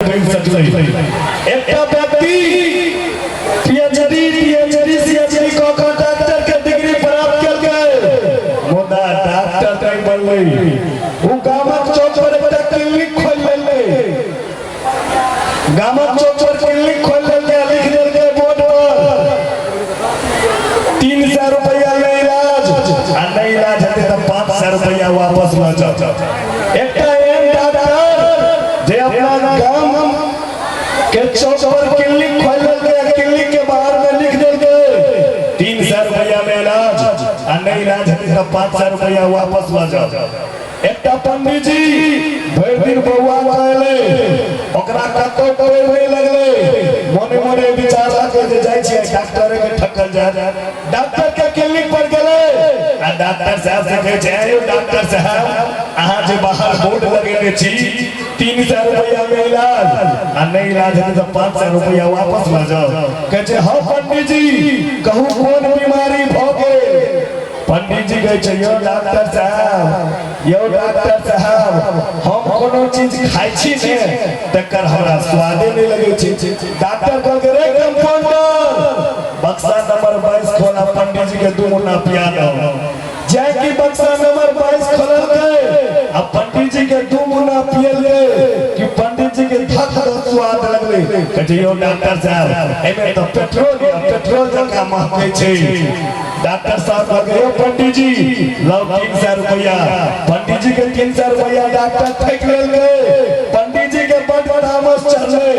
बनि सकलै। एकटा व्यक्ति पीएचडी, पीएचडी, सीएचडी कऽ कऽ डॉक्टर के डिग्री प्राप्त केलकै, मुदा डॉक्टर नहि बनलै। ओ गामक चौक पर एकटा क्लिनिक खोलि लेलकै। गामक चौक पर क्लिनिक खोलि लेलकै आ लिख देलकै बोर्ड पर, 300 रुपैआ मे इलाज, आ नहि इलाज हेतै तऽ 500 रुपैआ वापस लऽ जाउ। एकटा एहन डॉक्टर जे अपना गाम के चौक पर क्लिनिक खोल लेलकै आ क्लिनिक के बाहर में लिख देलकै, 300 रुपैआ में इलाज, आ नहि इलाज हेतै तऽ 500 रुपैआ वापस लऽ जाउ। एकटा पंडीजी भरि दिन बौआ कहले, ओकरा कतौ पैर नहि लगलै। मोने मोने विचार लगै जे जाइ छियै डॉक्टरे के ठकल जाय। डॉक्टर के क्लिनिक पर गेलै आ डॉक्टर साहब से कहै छै, आयो डॉक्टर साहब, अहाँ जे बाहर बोर्ड लगेने छी, 300 रुपैआ में इलाज, आ नहि इलाज हेतै तऽ 500 रुपैआ वापस लऽ जाउ। कहै छै, हँ पंडीजी, कहू कोन बीमारी भऽ गेल? पंडीजी कहै छै, यौ डॉक्टर साहब, यौ डॉक्टर साहब, हम कोनो चीज खाइ छी ने, तकर हमरा स्वादे नहि लगै छै। डॉक्टर कहलकै, रे कंपाउंडर, बक्सा नंबर 22 खोला, पंडीजी के दू मुन्ना पिया दो। जाय कि बक्सा नंबर 22 खोललकै आ पंडीजी के दू मुन्ना पियलकै कि पंडीजी के धक धक स्वाद लगलै। कहै छै, यौ डॉक्टर साहब, एहिमे तऽ पेट्रोल यऽ, पेट्रोल जकाँ महकै छै। डॉक्टर साहब कहलकै, यौ पंडीजी, लाउ 300 रुपैआ। पंडीजी के 300 रुपैआ डॉक्टर ठकि लेलकै। पंडीजी के बड तामस चढ़लै।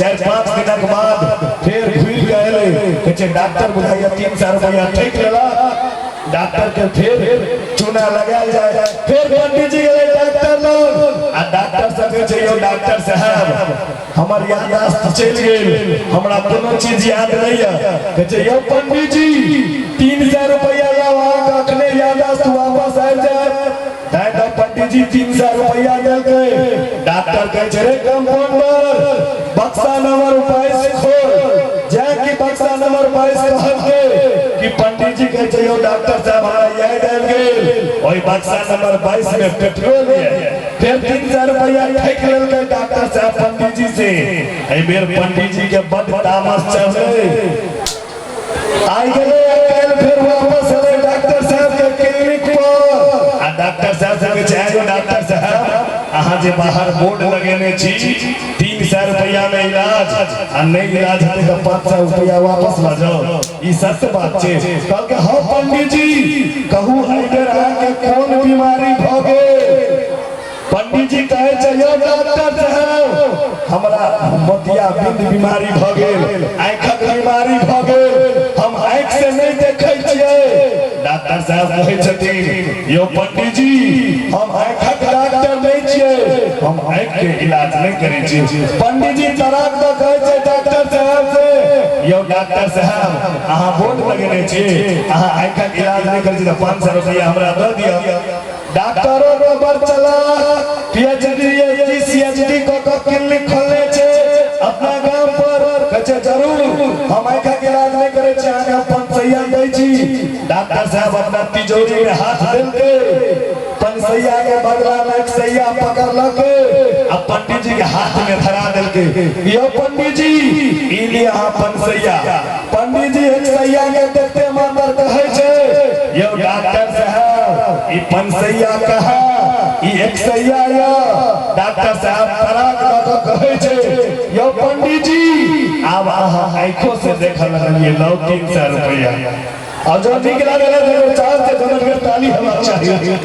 4-5 दिनक बाद फेर घुरि के एलै। कहै छै, डॉक्टर बुझाइया 300 रुपैआ ठकि लेलक, डॉक्टर के फेर चूना लगायल जाय। फेर पंडीजी गेलै डॉक्टर लग आ डॉक्टर से कहै छै, यौ डॉक्टर साहब, हमर याददाश्त चलि गेल, हमरा कोनो चीज याद नहि यऽ। कहै छै, यौ पंडीजी, 300 रुपैआ लाउ, अहाँके अखने याददाश्त वापस आबि जायत। तैं तऽ पंडीजी 300 रुपैआ देलकै। डॉक्टर कहै छै, रे कंपाउंडर, बक्सा नंबर 22 खोल। जाय कि बक्सा नंबर 22 कहलकै कि पंडीजी कहै छै, यौ डॉक्टर साहब, हमरा याद आबि गेल, ओहि बक्सा नंबर 22 में पेट्रोल यऽ। फेर 300 रुपैआ ठकि लेलकै डॉक्टर साहब पंडीजी से। एहि बेर पंडीजी के बड तामस चढ़लै। आइ गेलै, काल्हि फेर वापस एलै डॉक्टर साहब के क्लिनिक पर आ डॉक्टर साहब से कहै छै, आयो डॉक्टर साहब, अहाँ जे बाहर बोर्ड लगेने छी, 300 रुपैआ में इलाज, आ नहि इलाज हेतै तऽ 500 रुपैआ वापस लऽ जाउ, ई सत्य बात छै? कहलकै, हँ पंडीजी, कहू एहि बेर अहाँके कोन बीमारी भऽ गेल? पंडीजी कहै छै, यौ डॉक्टर साहब, हमरा मोतियाबिंद बीमारी भऽ गेल, आँखिक बीमारी भऽ गेल, हम आँखि से नहि देखै छियै। डॉक्टर साहब कहै छथिन, यौ पंडीजी, हम आँखिक डॉक्टर नहि छियै, हम आँखि के इलाज नहि करै छियै। पंडीजी तराक दऽ कहै छै डॉक्टर साहब से, यौ डॉक्टर साहब, अहाँ बोर्ड लगेने छियै, अहाँ आँखिक इलाज नहि करै छियै, तऽ 500 रुपैआ हमरा दऽ दिअ। डॉक्टरो के बड़ चला, पीएचडी, एचडी, सीएचडी कऽ कऽ क्लिनिक खोलने छै अपना गाम पर। कहै छै, जरूर, हम आँखिक इलाज नहि करै छी, अहाँके हम पंचसैया दै छी। डॉक्टर साहब अपना तिजोरी में हाथ देलकै, पंचसैया के बदला में एक सैया पकड़लकै आ पंडीजी के हाथ में धरा देलकै, यौ पंडीजी, ई लिअ अहाँ पंचसैया। पंडीजी एक सैया के देखते मातर कहै छै, यौ डॉक्टर साहब, ई पंचसैया कहा, ई एक सैया यऽ। डॉक्टर साहब तराक दऽ कऽ कहै छै, यौ पंडीजी, आब अहाँ आँखो से देखऽ लगलियै, लौ 300 रुपैआ। और जो नीक लागल है, चार से झमटगर ताली होना चाहिए।